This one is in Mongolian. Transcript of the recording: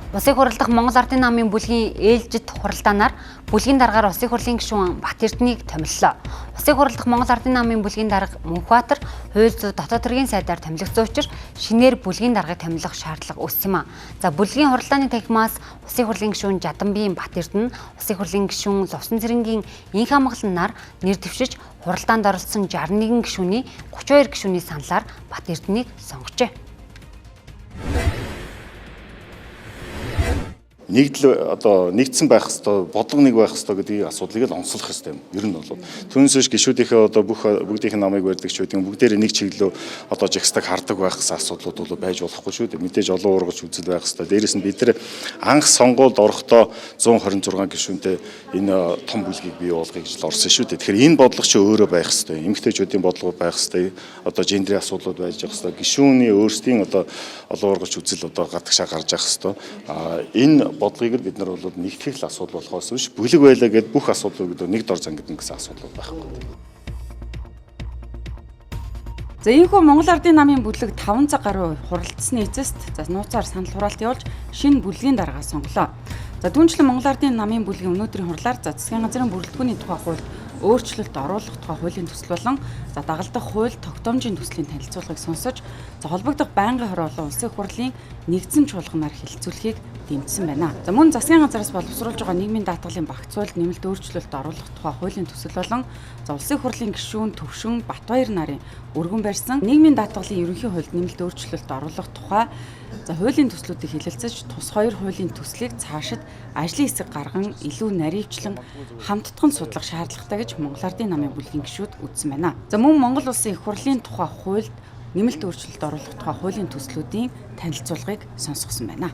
Улсын хурлдах Монгол Ардын намын бүлгийн ээлжит хуралдаанаар бүлгийн даргаар Улсын хурлын гишүүн Бат Эрдэнэийг томиллоо. Улсын хурлдах Монгол Ардын намын бүлгийн дарга Мөнхбаатар хууль зүйн дотоод хэргийн сайдаар томилогдсон учраас шинээр бүлгийн даргаыг томилох шаардлага үүссэн юм а. За бүлгийн хуралдааны танхимаас Улсын хурлын гишүүн Жаданбийн Бат Эрдэнэ, Улсын хурлын гишүүн Лувсан Цэрэнгийн инх амгаланнаар нэр дэвшиж хуралдаанд оролцсон 61 гишүүний 32 гишүүний саналаар Бат Эрдэнэийг сонгожээ. Нэгдэл одоо нэгдсэн байх ёстой, бодлого нэг байх ёстой гэдгийг асуудлыг л онцлох ёстой юм. Ер нь бол түүнээс биш гишүүдийнхээ одоо бүх бүгдийнх нь намыг барьдаг ч гэдэг юм, бүгдээрээ нэг чиглэлөө одоо жагсдаг хардаг байх гэсэн асуудлууд бол байж болохгүй шүү дээ. Мэдээж олон ургаж үзэл байх ёстой. Дээрээс нь бид нар анх сонгуульд орохдоо 126 гишүүнтэй энэ том бүлгийг бий болгоё гэж л орсон шүү дээ. Тэгэхээр энэ бодлого чи өөрөө байх ёстой. Эмэгтэйчүүдийн бодлого байх ёстой. Одоо гендрийн асуудлууд байж явах ёстой. Гишүүний өөрсдийн одоо олон ургаж үзэл одоо гадагшаа гарч явах ёстой. А энэ бодлогыг бид нар бол нэгтгэх л асуудал болохоос биш бүлэг байлаа гэд бүх асуудлыг нэг дор зангидна гэсэн асуудал байхгүй. За ийхүү Монгол Ардын намын бүлэг 5 цаг гаруй хуралдсаны эцэст за нууцаар санал хураалт явуулж шинэ бүлгийн даргаа сонголоо. За түүнчлэн Монгол Ардын намын бүлгийн өнөөдрийн хурлаар за засгийн газрын бүрэлдэхүүний тухай хуульд өөрчлөлт оруулах тухай хуулийн төсөл болон за дагалдах хууль тогтоомжийн төслийн танилцуулгыг сонсож за холбогдох байнгын хороо болон улсын хурлын нэгдсэн чуулганаар хэлэлцүүлэхийг дэмжсэн байна. За мөн засгийн газараас боловсруулж байгаа нийгмийн даатгалын багц хуульд нэмэлт өөрчлөлт оруулах тухай хуулийн төсөл болон за улсын хурлын гишүүн Төвшин Батбаяр нарын өргөн барьсан нийгмийн даатгалын ерөнхий хуульд нэмэлт өөрчлөлт оруулах тухай за хуулийн төслүүдийг хэлэлцэж тус хоёр хуулийн төслийг цаашид ажлын хэсэг гарган илүү нарийвчлан хамттхан судлах шаардлагатай гэж Монгол Ардын намын бүлгийн гишүүд үзсэн байна. За мөн Монгол улсын их хурлын тухай хуульд нэмэлт өөрчлөлт оруулах тухай хуулийн төслүүдийн танилцуулгыг сонсгосон байна.